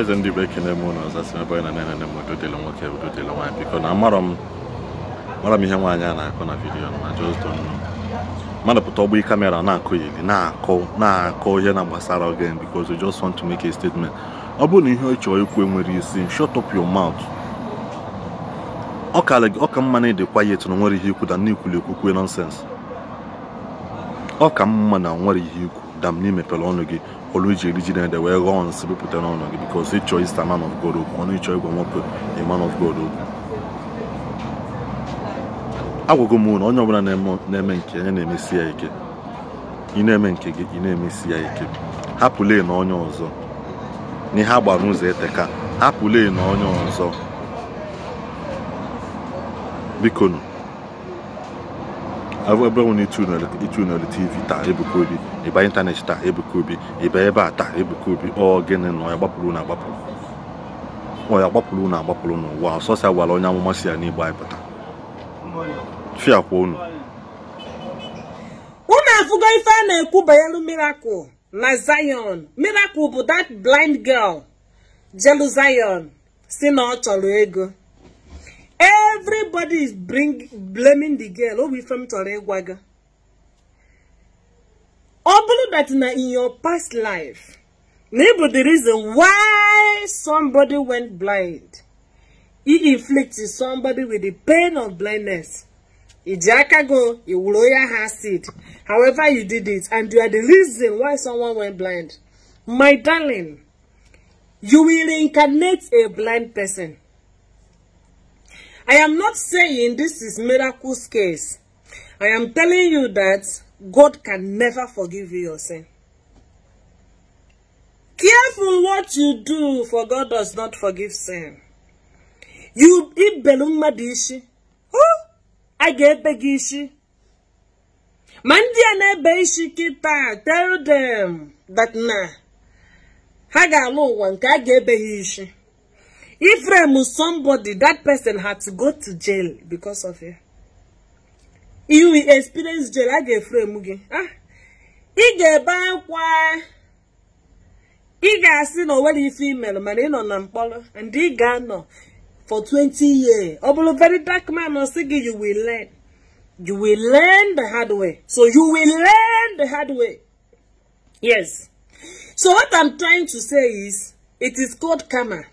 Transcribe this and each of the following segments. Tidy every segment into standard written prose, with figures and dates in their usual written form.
as Ndi Igbo ekene m unu ọzọ si ebe anyị na nene m dodele nwoke bụ dodele nwaanyị biko na mara m ihe nwaanyị a na-akọ na vidiyo na just don't know. Mmadụ pụta ọgbụ kamera na-akọ ili na-akọ ihe na gbasara again because we just want to make a statement. Ọ bụrụ na ihe ọ chọrọ ikwu enwere isi, shut up your mouth. Ọ ka mma na ịdị quiet na nwere ihe ikwu da n'ikwulu ekwukwe nonsense. Ọ ka mma na nwere ihe ikwu da m n'imepere ọnụ gị olu iji eri ji na-ede wee ghọọ nsị bipụta n'ọnụ gị because ịchọ ista man of God okwu ọnụ ịchọ ịgwa nwoke a man of God okwu. Agwago m na onye ọbụla na-eme nke onye na-emesi ya ike. Ị na-eme nke gị, ị na-emesi ya ike. Hapụle na onye ọzọ. N'ihe agbara ụzọ eteka, hapụle na onye ọzọ. Biko nụ. Ebe ọ na-etu na TV taa Ebuka Obi, ịba ịntanetị taa Ebuka Obi, ịba ebe a taa Ebuka Obi, ọ gịnị nọ ya gbapụrụ na agbapụrụ n'ụwa ọsọsọ agwara onye amụma si ya n'Igbo anyị pụta. Fia kwa unu. Unu afụgo ife a na-ekwu banyere miracle na Zion. Miracle bụ that blind girl jelu Zion si na ọ chọrọ ego. Everybody is blaming the girl. Oh, we from Toregwaga. Obulu that in your past life, maybe the reason why somebody went blind, he inflicted somebody with the pain of blindness. Ijakago, Iwuloya has it. However you did it, and you are the reason why someone went blind. My darling, you will reincarnate a blind person. I am not saying this is miracle's case. I am telling you that God can never forgive you your sin. Careful what you do, for God does not forgive sin. You eat beluma dishi. Oh, I get begishi. Mandia ne beishi kita. Tell them that na. Haga lo wanka get behishi. If somebody, that person had to go to jail because of you. You will experience jail. I get frame again. I get back why. I got seen already female man in on Nampolo and they got no for 20 years. Obolo very dark man or sige you will learn. You will learn the hard way. So you will learn the hard way. Yes. So what I'm trying to say is it is called karma.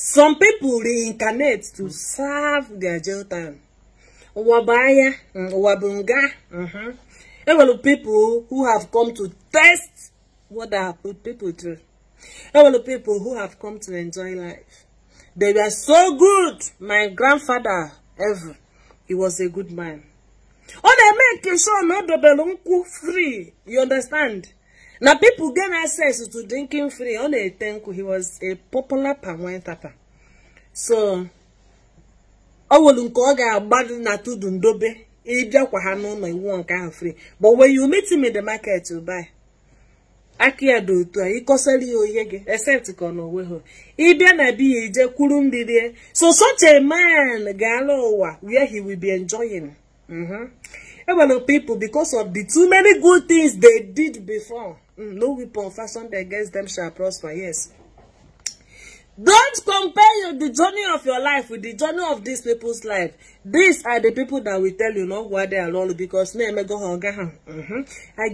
Some people reincarnate to serve their jail time. Wabaya, wabunga. There are people who have come to test what they have put people through. There are people who have come to enjoy life. They were so good. My grandfather, ever, he was a good man. Oh, they make sure not the belonku free. You understand? Now people gain access to drinking free. On a tenku, he was a popular palm tapa. So, I will go bad na to dundobe. Free. But when you meet him in the market, you buy. Akia do to a ikoseli o yege, except kono weho. Ibia na bi eje kurum dide. So such a man galowa where he will be enjoying. Even people, because of the too many good things they did before. No weapon fashioned against them shall prosper. Yes. Don't compare the journey of your life with the journey of these people's life. These are the people that will tell you not why they are all because I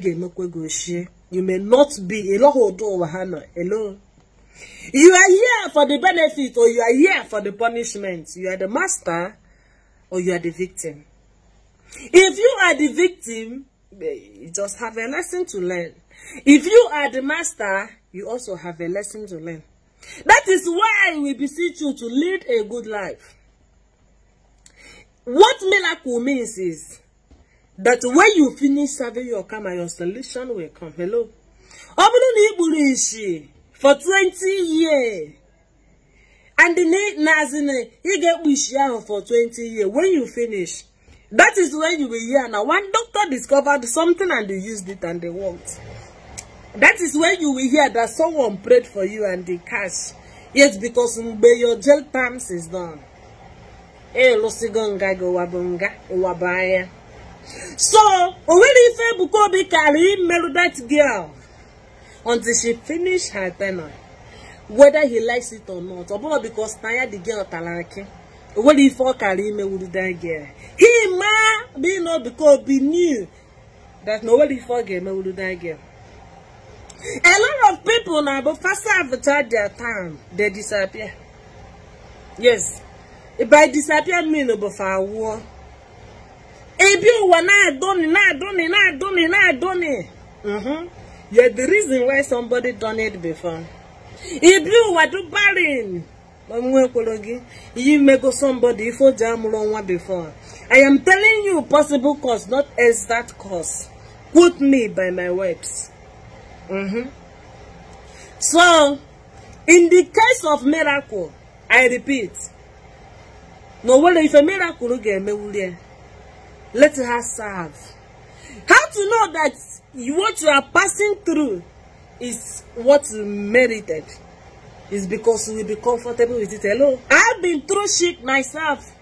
get no go share. You may not be alone. You are here for the benefit or you are here for the punishment. You are the master or you are the victim. If you are the victim, you just have a lesson to learn. If you are the master, you also have a lesson to learn. That is why we beseech you to lead a good life. What miracle means is that when you finish serving your karma, your solution will come. Hello. Ishi for 20 years. And the Nazine, you get wish for 20 years. When you finish, that is when you will hear. Now, one doctor discovered something and they used it and they worked. That is when you will hear that someone prayed for you and they cash. Yes, because your jail terms is done. So, when Ebuka Obi carry married that girl until she finished her tenure. whether he likes it or not. Or because Naya the girl talaki. What if all Karime would die girl? He ma be not because be new that nobody forget me would die girl. A lot of people now, but first advertise their time, they disappear. Yes. If I disappear, me no but for war. If you were not done it. Yeah, the reason why somebody done it before. If you were to barren, you may go somebody for jam long before. I am telling you possible cause, not exact cause. Quote me by my words. So, in the case of miracle, I repeat, no wonder if a miracle will get me, let her serve. How to know that what you are passing through is what you merited? Is because you will be comfortable with it. Hello, I've been through shit myself,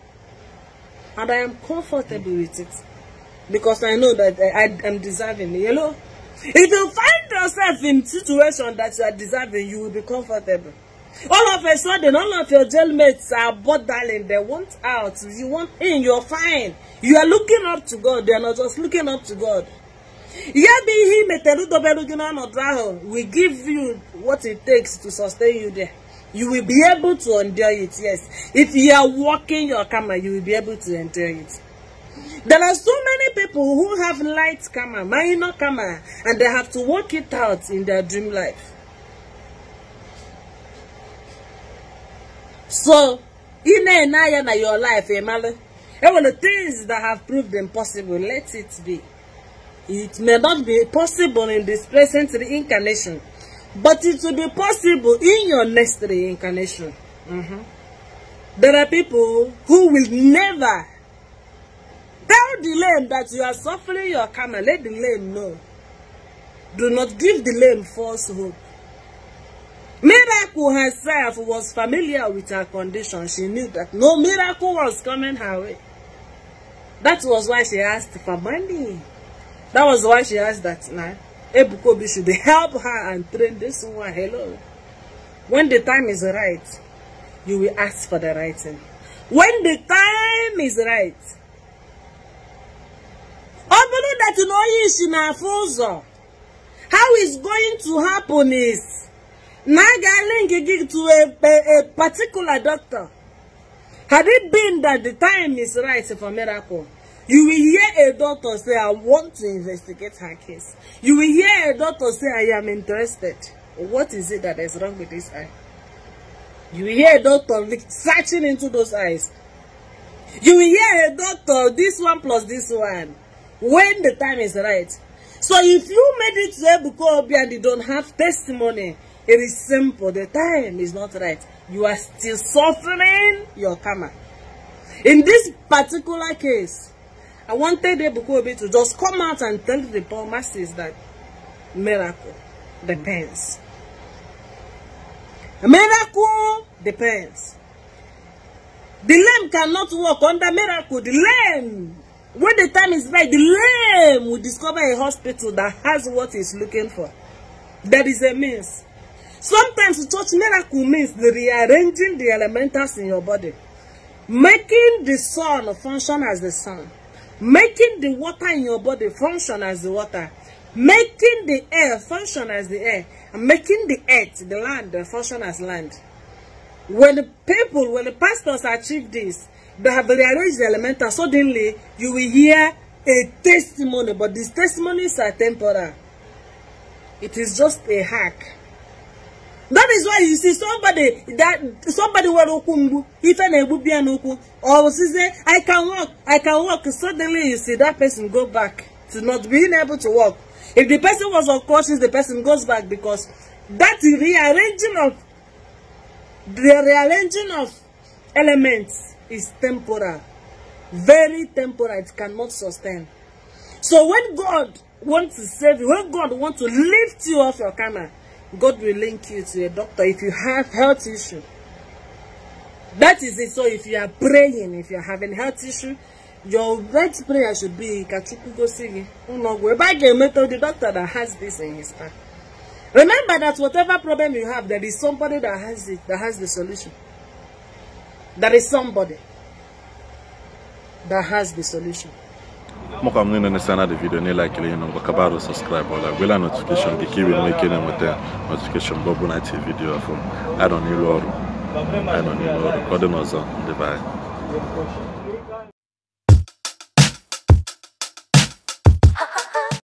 and I am comfortable with it because I know that I am deserving. Hello, if you find yourself in situation that you are deserving, you will be comfortable. All of a sudden, all of your jailmates are bottling. They want out. You want in. You're fine. You are looking up to God. They are not just looking up to God. We give you what it takes to sustain you there. You will be able to endure it, yes. If you are walking your camera, you will be able to endure it. There are so many people who have light camera, minor camera, and they have to work it out in their dream life. So, in your life, all the things that have proved impossible, let it be. It may not be possible in this present reincarnation, but it will be possible in your next reincarnation. There are people who will never tell the lame that you are suffering your karma. Let the lame know. Do not give the lame false hope. Miracle herself was familiar with her condition. She knew that no miracle was coming her way. That was why she asked for money. That was why she asked that now Ebuka Obi should help her and train this one. Hello. When the time is right, you will ask for the right thing. When the time is right. That you know Ishi na fuzo. How it's going to happen is Naga link to a particular doctor. Had it been that the time is right for miracle, you will hear a doctor say, I want to investigate her case. You will hear a doctor say, I am interested. What is it that is wrong with this eye? You will hear a doctor searching into those eyes. You will hear a doctor, this one plus this one, when the time is right. So if you made it to Ebuka Obi and you don't have testimony, it is simple. The time is not right. You are still suffering your karma. In this particular case, I wanted Ebuka Obi to just come out and tell the poor masses that miracle depends. A miracle depends. The lame cannot walk under miracle. The lame, when the time is right, the lame will discover a hospital that has what he's looking for. There is a means. Sometimes to touch miracle means the rearranging the elementals in your body, making the sun function as the sun, making the water in your body function as the water, making the air function as the air, and making the earth, the land, function as land. When the pastors achieve this, they have rearranged the elementals. Suddenly, you will hear a testimony, but these testimonies are temporal. It is just a hack. That is why you see somebody will if or say I can walk. Suddenly you see that person go back to not being able to walk. If the person was unconscious, the person goes back because that rearranging of elements is temporal, very temporal. It cannot sustain. So when God wants to save you, when God wants to lift you off your karma, God will link you to a doctor if you have health issue. That is it. So if you are praying, if you are having health issue, your right prayer should be Kachuku go sing. The doctor that has this in his back. Remember that whatever problem you have, there is somebody that has it, that has the solution. There is somebody that has the solution. Moko amnene ne sana the video ne like ile no kabaro subscribe or like notification the key will make notification Bobble night video from I don't need Lord. I don't need Lord. God knows on the bye.